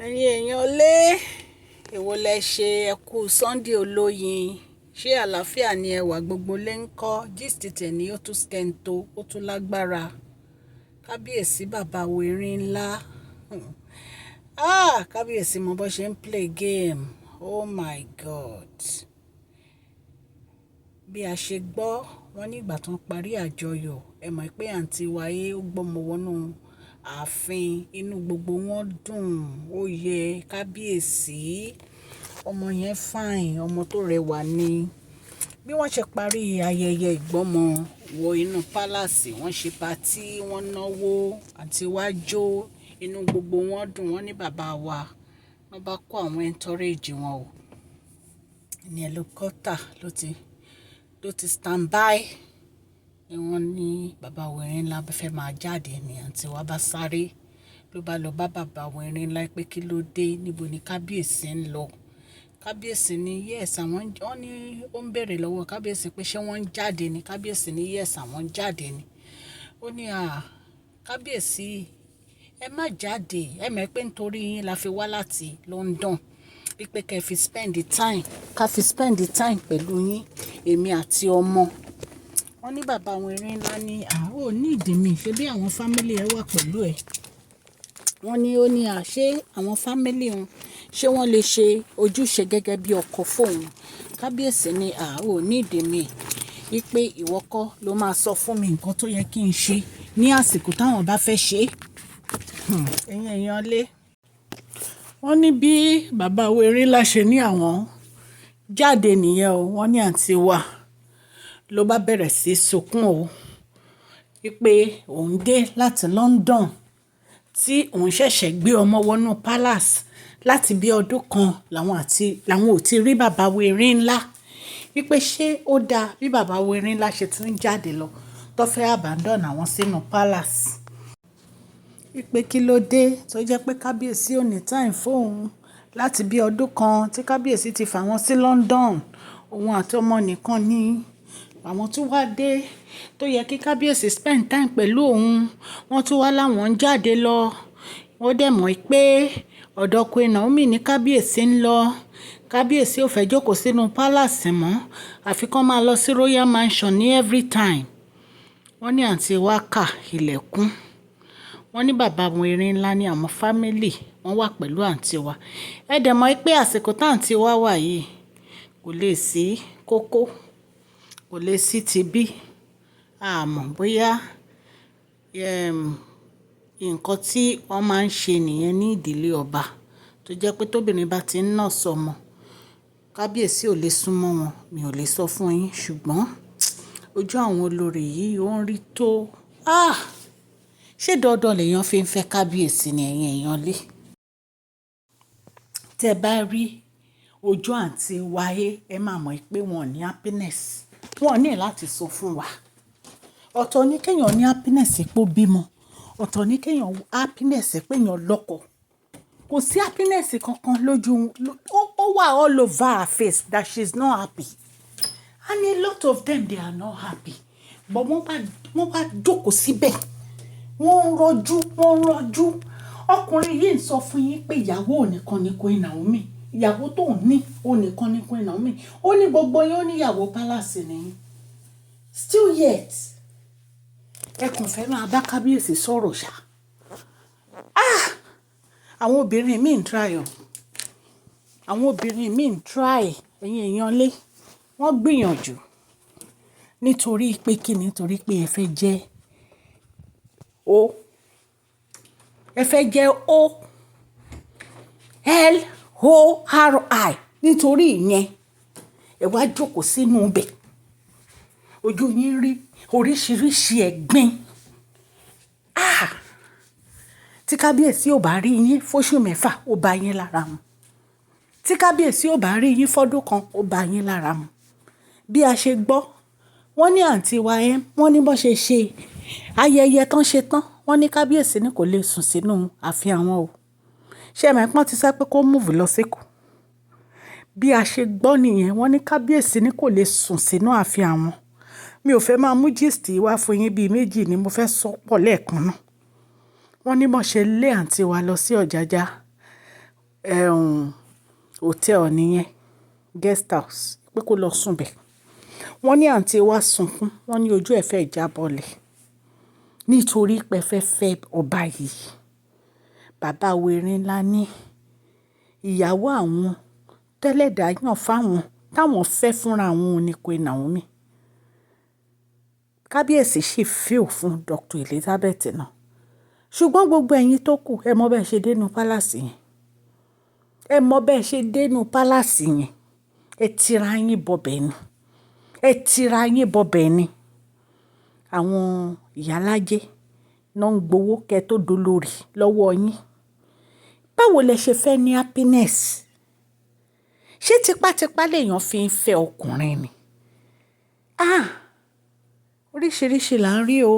Ẹ̀yin èèyàn lé, èwo lẹ ṣe? Ẹ kú Sunday olóyin. Ṣé àlàáfíà ni ẹwà gbogbo lè ń kọ́? Gist tẹ̀ní ó tún skento, ó tún lágbára. Kábíyèsí bàbá wo erin ńlá. Ah, kábíyèsí mo bó ṣe ń play game. Oh my God. Bí a ṣe gbọ́, wọ́n ní ìgbà tó ń parí àjọyọ̀, ẹ mọ̀ pé àǹtí wa yé ó gbọ́mọ wọnú ààfin, inú gbogbo wọn dùn, ó yẹ kábíyèsí. Ọmọ yẹn fine, ọmọ tó rẹwà ni. Bí wọ́n ṣe parí ayẹyẹ ìgbọ́mọ wọ inú palace, wọ́n ṣe party, wọ́n náwó, àǹtí wa jó, inú gbogbo wọn dùn. Wọ́n ní bàbá wa, wọ́n bá kó àwọn entourage wọn o. Ní helicopter ló ti stand by. Ni wọ́n ní bàbá wa erin ńlá fẹ́ máa jáde ní àǹtí wa bá sáré. Ló bá lọ bá bàbá wa erin ńlá pé kí ló dé, níbo ni kábíyèsí ń lọ. Kábíyèsí ní yes àwọn, wọ́n ní ó ń bèèrè lọ́wọ́ kábíyèsí pé ṣé wọ́n ń jáde ni. Kábíyèsí ní yes àwọn ń jáde ni. Ó ní à, kábíyèsí ẹ má jáde. Ẹ mọ̀ pé nítorí yín la fi wá láti London. Wípé kí ẹ fi spend the time, ká fi spend the time pẹ̀lú yín, èmi àti ọmọ. Wọ́n ní bàbá àwọn erin ńlá ní à, ó need mi, ṣe bí àwọn family ẹ wà pẹ̀lú ẹ. Wọ́n ní ó ní à, ṣé àwọn family òun, ṣé wọ́n lè ṣe ojúṣe gẹ́gẹ́ bí ọkọ fún òun. Kábíyèsí ní à, ó need mi. Wípé ìwọ kọ́ ló máa sọ fún mi nǹkan tó yẹ kí n ṣe ní àsìkò táwọn bá fẹ́ ṣe. Ẹ̀yin èèyàn lé. Wọ́n ní bí bàbá wa erin ńlá ṣe ní àwọn jáde nìyẹn o. Wọ́n ní àǹtí wa ló bá bẹ̀rẹ̀ sí sunkún o. Wípé òun dé láti London tí òun ṣẹ̀ṣẹ̀ gbé ọmọ wọnú palace láti bí ọdún kan làwọn àti làwọn ò ti rí bàbá wa erin ńlá. Wípé ṣé ó dá bí bàbá wa erin ńlá ṣe tún jáde lọ tó fẹ́ abandon àwọn sínú palace. Wípé kí ló dé tó jẹ́ pé kábíyèsí ò ní time fún òun láti bí ọdún kan tí kábíyèsí ti fà wọ́n sí London. Òun àti ọmọ nìkan ni àwọn tó wá dé tó yẹ kí kábíyèsí spend time pẹ̀lú òun. Wọ́n tún wá láwọn ń jáde lọ. Wọ́n dẹ̀ mọ̀ pé ọ̀dọ̀ Queen Naomi ní kábíyèsí ń lọ. Kábíyèsí ò fẹ́ jókòó sínú palace mọ́, àfi kó máa lọ sí Royal Mansion ní every time. Wọ́n ní àǹtí wa kà ilẹ̀kùn. Wọ́n ní bàbá àwọn erin ńlá ní àwọn family wọ́n wà pẹ̀lú àǹtí wa. Ẹ dẹ̀ mọ̀ pé àsìkò tí àǹtí wa wà yìí kò lè sí kókó, kò lè sí tibí. A mọ̀ bóyá, nǹkan tí wọ́n máa ń ṣe nìyẹn ní ìdílé ọba. Tó jẹ́ pé tó obìnrin bá ti ń nurse ọmọ, kábíyèsí ò lè sún mọ́ wọn. Mi ò lè sọ fún yín, ṣùgbọ́n ojú àwọn olórí yìí ó ń rí tó. Ah! Ṣé dandan lèèyàn fi ń fẹ́ kábíyèsí ni ẹ̀yin èèyàn lé? Tẹ bá rí ojú àǹtí wa yé, ẹ máa mọ̀ pé wọ́n ní happiness. Wọ́n ní láti sọ fún wa. Ọ̀tọ̀ ní kí èèyàn ní happiness pé ó bímọ. Ọ̀tọ̀ ní kí èèyàn happiness pé èèyàn lọ́kọ. Kò sí happiness kankan lójú, ó wà all over her face that she is not happy. And a lot of them, they are not happy. But wọ́n bá jókòó síbẹ̀. Wọ́n ń rọjú, wọ́n ń rọjú. Ọkùnrin yìí ń sọ fún yín pé ìyàwó òun nìkan ni Queen Naomi. Ìyàwó tó ń ní, òun nìkan ni Queen Naomi. Ó ní gbogbo yín ó ní ìyàwó palace ni yín. Still yet, ẹ kàn fẹ́ máa bá kábíyèsí sọ̀rọ̀ ṣá. Ah! Àwọn obìnrin mí ń try o. Àwọn obìnrin mí ń try, ẹ̀yin èèyàn lé. Wọ́n gbìyànjú nítorí pé kíni? Nítorí pé ẹ fẹ́ jẹ́ o. Ẹ fẹ́ jẹ́ o. L O R I. Nítorí ìyẹn, ẹ wá jókòó sínú ibẹ̀. Ojú yín rí oríṣiríṣi ẹ̀gbin. Ah! Tí kábíyèsí ò bá rí yín fóṣù mẹ́fà, ó bá yín lára mu. Tí kábíyèsí ò bá rí yín fọ́dún kan, ó bá yín lára mu. Bí a ṣe gbọ́, wọ́n ní àǹtí wa ẹ́, wọ́n ní bó ṣe ṣe ayẹyẹ tán ṣe tán, wọ́n ní kábíyèsí ní kò lè sùn sínú ààfin àwọn o. Ṣé ẹ mọ̀ pé wọ́n ti sọ pé kó move lọ sí Èkó? Bí a ṣe gbọ́ nìyẹn, wọ́n ní kábíyèsí ní kò lè sùn sínú ààfin àwọn. Mi ò fẹ́ máa mú gist wá fún yín bí méjì ni mo fẹ́ sọ pọ̀ lẹ́ẹ̀kan náà. Wọ́n ní bó ṣe lé àǹtí wa lọ sí Ọ̀jájá. Hotel nìyẹn, guest house, pé kó lọ sùn bẹ̀. Wọ́n ní àǹtí wa sunkún, wọ́n ní ojú ẹ fẹ́ jábọ́lẹ̀ nítorí pé fẹ́ fẹ́ ọba yìí. Bàbá wa Erinlá ní ìyàwó àwọn tẹ́lẹ̀dá yàn fáwọn táwọn fẹ́ fúnra àwọn ní Queen Naomi. Kábíyèsí sì feel fún Dr. Elizabeth náà. Ṣùgbọ́n gbogbo ẹ̀yin tó kù, ẹ mọ bẹ́ẹ̀ ṣe dé inú palace yẹn. Ẹ mọ bẹ́ẹ̀ ṣe dé inú palace yẹn. Ẹ tira yín bọbẹ̀ ni. Ẹ tira yín bọbẹ̀ ni. Àwọn ìyálájé náà ń gbowó kẹ́ tó dolórí lọ́wọ́ yín. Báwo lẹ ṣe fẹ́ ní happiness? Ṣé tipátipá lèèyàn fi ń fẹ́ ọkùnrin ni? Ah! Oríṣìíríṣìí là ń rí o.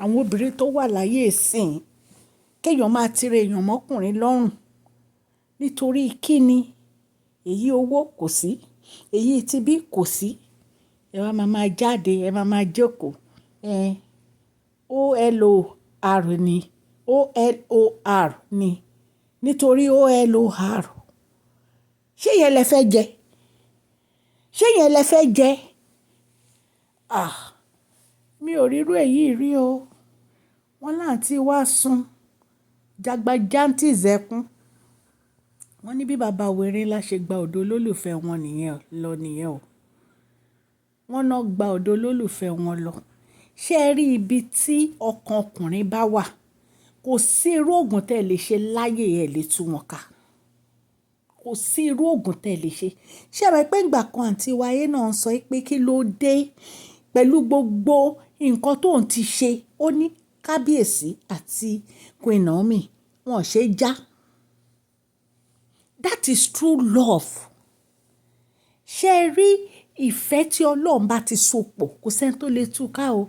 Àwọn obìnrin tó wà láyé ìsín, kí èèyàn máa tire èèyàn mọ́kùnrin lọ́rùn. Nítorí kí ni? Èyí owó kò sí, èyí tí bí kò sí. Ẹ wá máa máa jáde, ẹ máa máa jókòó. Ẹ, OLOR ni, OLOR ni. Nítorí OLOR. Ṣé ìyẹn lẹ fẹ́ jẹ? Ṣé ìyẹn lẹ fẹ́ jẹ? Ah! Mi ò rí irú èyí rí o. Wọ́n láǹtí wá sun jagbajantis ẹkún. Wọ́n ní bí bàbá wa Erinlá ṣe gba ọ̀dọ̀ olólùfẹ́ wọn nìyẹn lọ nìyẹn o. Wọ́n náà gba ọ̀dọ̀ olólùfẹ́ wọn lọ. Ṣé ẹ rí ibi tí ọkàn ọkùnrin bá wà? Kò sí irú òògùn tí ẹ lè ṣe láyé ẹ lè tú wọn ká. Kò sí irú òògùn tí ẹ lè ṣe. Ṣé ẹ mọ̀ pé ìgbà kan àǹtí wa ayé náà ń sọ pé kí ló dé pẹ̀lú gbogbo nǹkan tó ń ti ṣe. Ó ní kábíyèsí àti Queen Naomi wọ́n ṣe já. That is true love. Ṣé ẹ rí ìfẹ́ tí Ọlọ́run bá ti so pọ̀, kò sí ẹni tó lè tú ká o.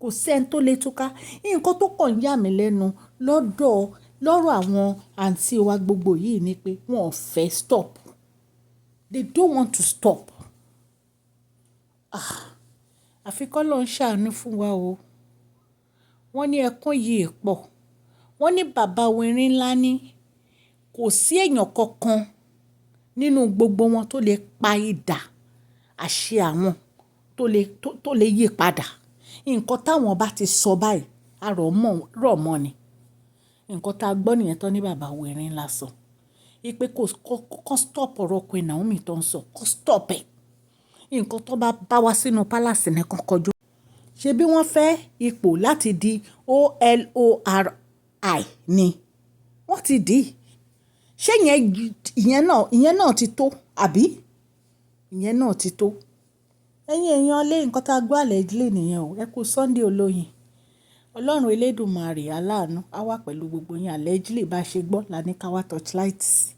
Kò sí ẹni tó lè tú ká. Nǹkan tó kàn yà mí lẹ́nu lọ́dọ̀ lọ́rọ̀ àwọn àǹtí wa gbogbo yìí ni pé wọ́n ò fẹ́ stop. They don't want to stop. Ah! Àfi k'Ọlọ́run ṣàánú fún wa o. Wọ́n ní ẹkún yìí pọ̀. Wọ́n ní bàbá wa Erinlá ní kò sí èèyàn kankan nínú gbogbo wọn tó lè pa idà àṣẹ àwọn tó lè yí padà. Nǹkan táwọn bá ti sọ báyìí, a rọ̀ mọ́ ni. Nǹkan tá a gbọ́ nìyẹn tó ní bàbá wa Erinlá sọ. Wípé kó stop ọ̀rọ̀ Queen Naomi tó ń sọ, kó stop ẹ̀. Nǹkan tó bá bá wá sínú palace ní kan kọjú. Ṣé bí wọ́n fẹ́ ipò láti di OLORI ni? Wọ́n ti dì. Ṣé ìyẹn náà ti tó, àbí? Ìyẹn náà ti tó. Ẹ̀yin èèyàn lé, nǹkan tá a gbọ́ allegedly nìyẹn o. Ẹ kú Sunday olóyin. Ọlọ́run elédùmarè aláàánú á wà pẹ̀lú gbogbo yín. Allegedly bá ṣe gbọ́ la ní ká wá torchlight sí.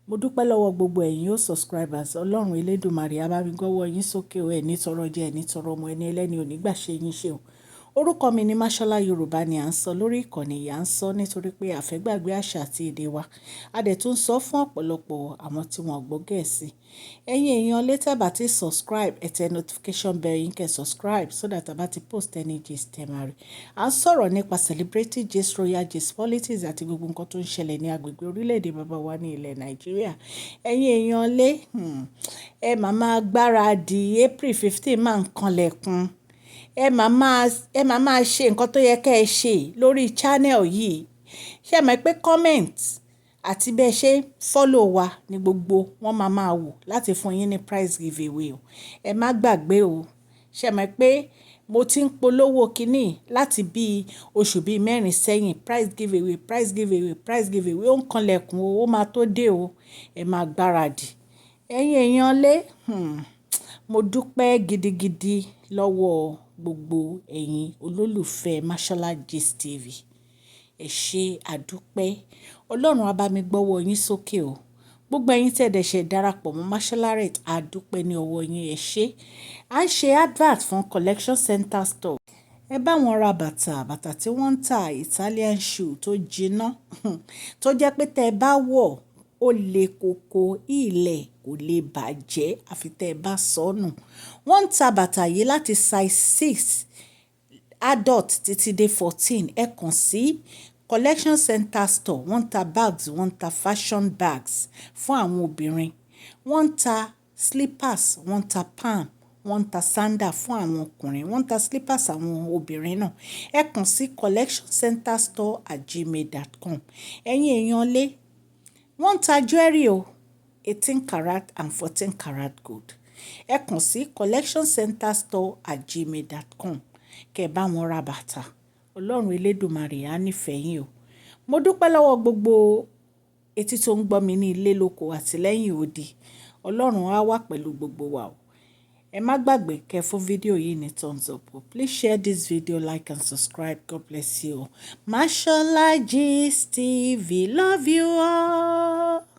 Mo dúpẹ́ lọ́wọ́ gbogbo ẹ̀yin ó subscribers. Ọlọ́run elédùmarè á bá mi gbọ́wọ́ yín sókè o. Ẹ ní tọrọ jẹ, ẹ ní tọrọ ọmọ ẹni ẹlẹ́ni ò ní gbà ṣe yín ṣe o. Orúkọ mi ni Mashola Yorùbá ni à ń sọ lórí ìkànnì yìí. À ń sọ nítorí pé a fẹ́ gbàgbé àṣà àti èdè wa. A dẹ̀ tún sọ fún ọ̀pọ̀lọpọ̀ àwọn tí wọ́n gbọ́ Gẹ̀ẹ́sì. Ẹ̀yin èèyàn lé tẹ́ bá ti subscribe, ẹ tẹ notification bell yín kẹ́ subscribe so that a bá ti post any gist ẹ máa rí. À ń sọ̀rọ̀ nípa celebrity gist, royal gist, politics àti gbogbo nǹkan tó ń ṣẹlẹ̀ ní agbègbè orílẹ̀-èdè bàbá wa ní ilẹ̀ Nàìjíríà. Ẹ̀yin èèyàn lé, ẹ máa máa gbáradì. April 15 máa ń kanlẹ̀kùn. Ẹ máa máa ṣe nǹkan tó yẹ kí ẹ ṣe lórí channel yìí. Ṣé ẹ mọ̀ pé comment àti bí ẹ ṣe follow wa ní gbogbo wọ́n máa máa wò láti fún yín ní prize giveaway o. Ẹ má gbàgbé o. Ṣé ẹ mọ̀ pé mo ti ń polówó kíní láti bí oṣù bí mẹ́rin sẹ́yìn? Prize giveaway, prize giveaway, prize giveaway. Ó ń kanlẹ̀kùn o, ó máa tó dé o. Ẹ máa gbáradì. Ẹ̀yin èèyàn lé, mo dúpẹ́ gidigidi lọ́wọ́ gbogbo ẹ̀yin olólùfẹ́ Mashola Gist TV. Ẹ ṣé àdúpẹ́. Ọlọ́run á bá mi gbọ́wọ́ yín sókè o. Gbogbo ẹ̀yin tí ẹ dẹ̀ ṣe darapọ̀ mọ́ Masholarette, a dúpẹ́ ní ọwọ́ yín, ẹ ṣé. À ń ṣe advert fún Collection Center Store. Ẹ bá wọn ra bàtà, bàtà tí wọ́n ń tà Italian shoe tó jiná, tó jẹ́ pé tẹ bá wọ̀ ó lè koko, ilẹ̀ kò lè bàjẹ́ àfi tẹ bá sọnù. Wọ́n ń ta bàtà yìí láti size 6 adult títí dé 14. Ẹ kàn sí Collection Center Store, wọ́n ń ta bags, wọ́n ń ta fashion bags fún àwọn obìnrin. Wọ́n ń ta slippers, wọ́n ń ta palm, wọ́n ń ta sandal fún àwọn ọkùnrin, wọ́n ń ta slippers àwọn obìnrin náà. Ẹ kàn sí collectioncenterstore@gmail.com. Ẹ̀yin èèyàn lé, wọ́n ń ta jewelry o, 18 karat and 14 karat gold. Ẹ kàn sí collectioncenterstore@gmail.com kí ẹ bá wọn ra bàtà. Ọlọ́run Elédùmarè á nífẹ̀ẹ́ yín o. Mo dúpẹ́ lọ́wọ́ gbogbo etí tó ń gbọ́ mi ní ilé lóko àti lẹ́yìn odi. Ọlọ́run á wà pẹ̀lú gbogbo wa o. Ẹ má gbàgbé kẹ́ fún fídíò yìí ní thumbs up o. Please share this video, like and subscribe. God bless you. Mashola Gist TV. Love you all.